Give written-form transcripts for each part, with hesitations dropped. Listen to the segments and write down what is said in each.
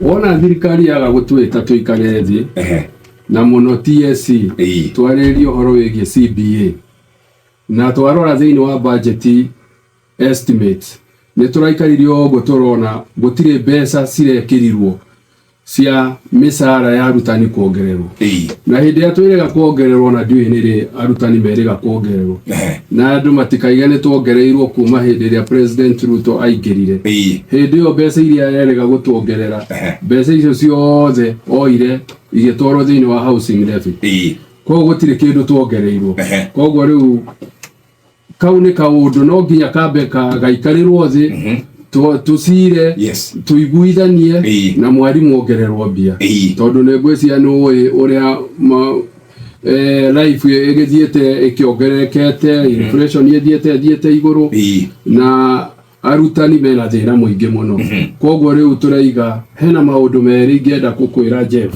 Wona thirikari yaga gũtwĩta tũikare thĩ na mũno TSC twarĩrĩrie ũhoro wĩgiĩ CBA na twarora thĩinĩ wa budget estimates nĩ tũraikaririe ũguo tũrona gũtirĩ mbeca cirekĩrirwo cia mĩcara ya arutani kuongererwo. Na hĩndĩ ĩrĩa twĩrĩga kuongererwo na ndiũĩ nĩ rĩ arutani merĩga kuongererwo, na andũ matikaige nĩ tuongereirwo kuma hĩndĩ ĩrĩa President Ruto aingĩrire. Hĩndĩ ĩyo mbeca iria erĩga gũtuongerera, mbeca icio ciothe oire igĩtwarwo thĩinĩ wa housing levy. Koguo gũtirĩ kĩndũ tuongereirwo. Koguo rĩu kau nĩ kaũndũ no nginya kambe gaikarĩrwo thĩ, tũcire, tũiguithanie na mwarimũ ongererwo mbia, tondũ nĩ ngwĩciria nĩ ũĩ ũrĩa life ĩgĩthiĩte ĩkĩongererekete, inflation ĩthiĩte ĩthiĩte igũrũ, na arutani mena thĩna mũingĩ mũno. Koguo rĩu tũraiga hena maũndũ merĩ ingĩenda gũkwĩra, Jeff.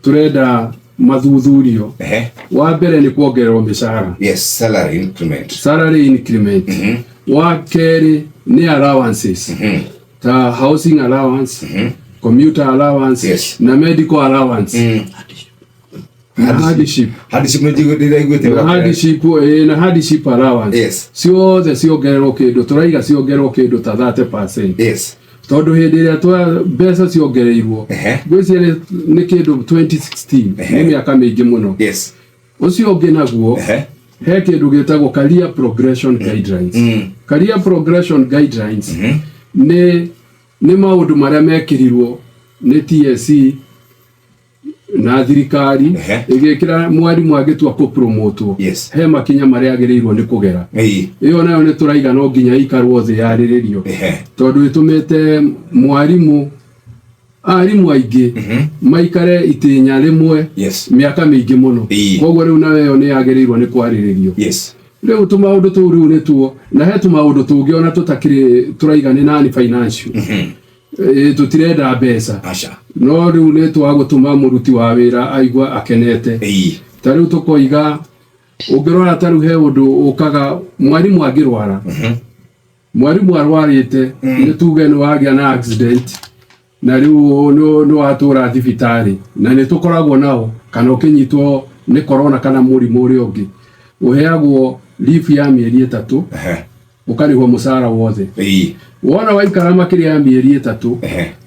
Tũrenda mathuthurio. Wa mbere nĩ kuongererwo mĩcara. Yes, salary increment. Salary increment. Wa kerĩ nĩ allowances ta housing allowance, commuter allowance na medical allowance na hardship. Hardship nĩ ndĩraiguĩte. Na hardship, na hardship allowance. Ciothe ciongererwo kĩndũ, tũraiga ciongererwo kĩndũ ta 30%, tondũ hĩndĩ ĩrĩa twa mbeca ciongereirwo, ngwĩciria nĩ kĩndũ 2016, nĩ mĩaka mĩingĩ mũno. Ũcio ũngĩ naguo, he kĩndũ gĩtagwo career progression guidelines. Career progression guidelines nĩ maũndũ marĩa mekĩrirwo nĩ TSC na thirikari ĩgĩkĩra mwarimũ angĩtua kũpromotwo, he makinya marĩa agĩrĩirwo nĩ kũgera. Ĩyo nayo nĩ tũraiga no nginya ĩikarwo thĩ yarĩrĩrio, tondũ ĩtũmĩte mwarimũ arimũ aingĩ maikare itĩnya rĩmwe mĩaka mĩingĩ mũno. Koguo rĩu nayo ĩyo nĩ yagĩrĩirwo nĩ kwarĩrĩrio. Rĩu tũmaũndũ tũu rĩu nĩtuo, na he tũmaũndũ tũngĩ ona tũtakĩrĩ tũraiga nĩ nani financial. Tũtirenda mbeca, Aca. no rĩu nĩ twagũtũma mũruti wa wĩra aigua akenete. Ta rĩu tũkoiga ũngĩrora ta rĩu he ũndũ ũkaga mwarimũ angĩrwara, mwarimũ arwarĩte, nĩ tuge nĩ wagĩa na accident na rĩu nĩ watũra thibitarĩ, na nĩ tũkoragwo nao, kana ũkĩnyitwo nĩ corona kana mũrimũ ũrĩa ũngĩ, ũheagwo leave ya mĩeri 3, ũkarĩhwo mũcara wothe. Wona waikara makĩria ya mĩeri 3,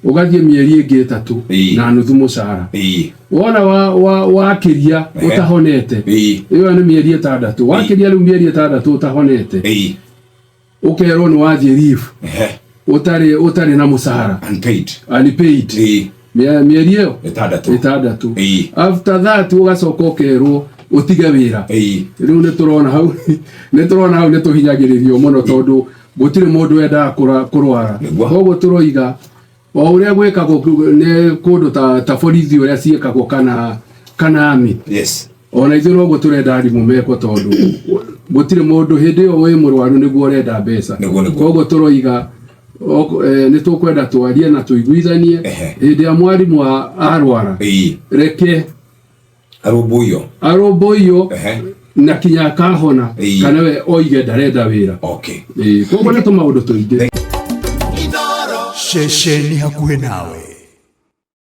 ũgathiĩ mĩeri ĩngĩ 3 na nuthu mũcara. Wona wakĩria ũtahonete, ĩyo nĩ mĩeri 6, wakĩria rĩu mĩeri 6 ũtahonete, ũkerwo nĩ wathiĩ leave ũtarĩ na mũcara. Unpaid. Unpaid. Mĩeri ĩyo 6. 6. After that ũgacoka ũkerwo ũtige wĩra. Rĩu nĩ tũrona hau nĩ tũhinyagĩrĩrio mũno, tondũ gũtirĩ mũndũ wendaga kũrwara. Koguo tũroiga o ũrĩa gwĩkagwo nĩ kũndũ ta borithi ũrĩa ciĩkagwo kana army, ona ithuĩ noguo tũrenda arimũ mekwo, tondũ gũtirĩ mũndũ hĩndĩ ĩyo wĩ mũrwaru nĩguo ũrenda mbeca. Nĩguo, nĩguo. Koguo tũroiga nĩ tũkwenda twarie na tũiguithanie hĩndĩ ya mwarimũ arwara, reke Arũmbũiyo. Arũmbũiyo na kinya akahona, kana we oige ndarenda wĩra. Koguo nĩ tũmaũndũ tũingĩ. Ceceni hakuhĩ nawe.